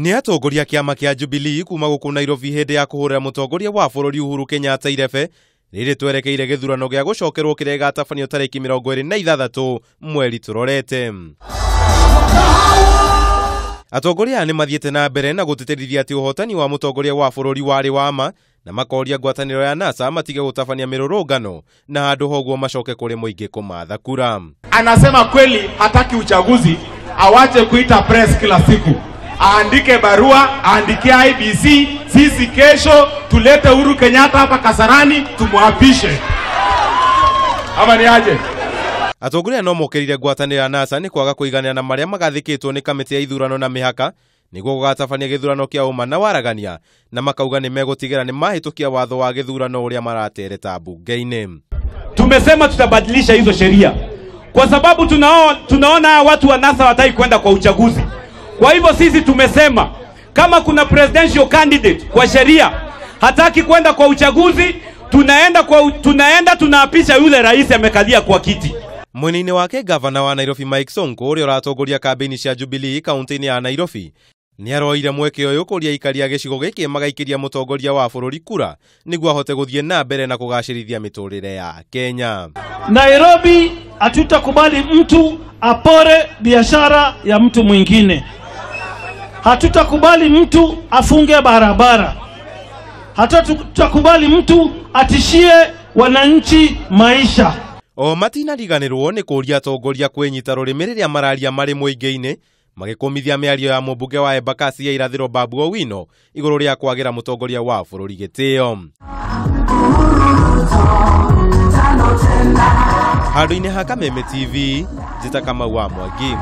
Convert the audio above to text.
Nĩ atongoria kĩama kĩa Jubilee kuma gũkũ Nairobi hĩndĩ ya kũhũrĩra mũtongoria wa bũrũri Uhuru Kenyatta irebe rĩrĩ twerekeire gĩthurano gĩa gũcokerwo kĩrĩa gĩgatabanio tarĩki 26 mweri tũrorete. Atongoria aya nĩ mathiĩte na mbere na gũtĩtĩrithia atĩ ũhotani wa mũtongoria wa bũrũri warĩ wa ma na makoria ngwatanĩro ya NASA matige gũtabania mĩrũrũngano na handũ hoguo macoke kũrĩ mũingĩ kũmatha kura. Anasema kweli hataki uchaguzi, awache kuita press kila siku, aandike barua, aandikie IBC, sisi kesho tulete Uhuru Kenyatta hapa Kasarani tumwapishe. Ama ni aje? Atongoria no mokĩrire ngwatanĩro ya NASA nĩ kwaga kũiganĩra na marĩa magathĩkĩtwo nĩ kamĩtĩ ya ithurano na mĩhaka nĩguo gũgatabania gĩthurano kĩa ũma na waragania, na makauga nĩ megũtigĩra nĩ mahĩtũkia watho wa gĩthurano ũrĩa maratereta mbunge-inĩ. Tumesema tutabadilisha hizo sheria kwa sababu tunaona watu wa NASA wataki kwenda kwa uchaguzi. Kwa hivyo sisi tumesema kama kuna presidential candidate kwa sheria hataki kwenda kwa uchaguzi, tunaenda tunaapisha yule rais amekalia kwa kiti. Mwena-inĩ wake gavana wa Nairobi Mike Sonko ũrĩa ũratongoria kambĩini cia Jubilee kaunti-inĩ ya Nairobi nĩ aroire mweke ũyũ kũria aikari a gĩcigo gĩkĩ magaikĩria mũtongoria wa bũrũri kura nĩguo ahote gũthiĩ na mbere na kũgacĩrithia mĩtũrĩre ya Kenya. Nairobi hatutakubali mtu apore biashara ya mtu mwingine. Hatutakubali mtu afunge barabara. Hatutakubali mtu atishie wananchi maisha. O matinariganĩrwo nĩ kũria atongoria kwĩnyita rũrĩmĩ rĩrĩa mararia marĩ mũingĩ-inĩ magĩkũmithia mĩario ya mũmbunge wa Embakasi ya irathĩro Babu Owino igũrũ rĩa kwagĩra mũtongoria wa bũrũri gĩtĩo. Handũ-inĩ ha Kameme TV, njĩta Kamau wa Mwangi.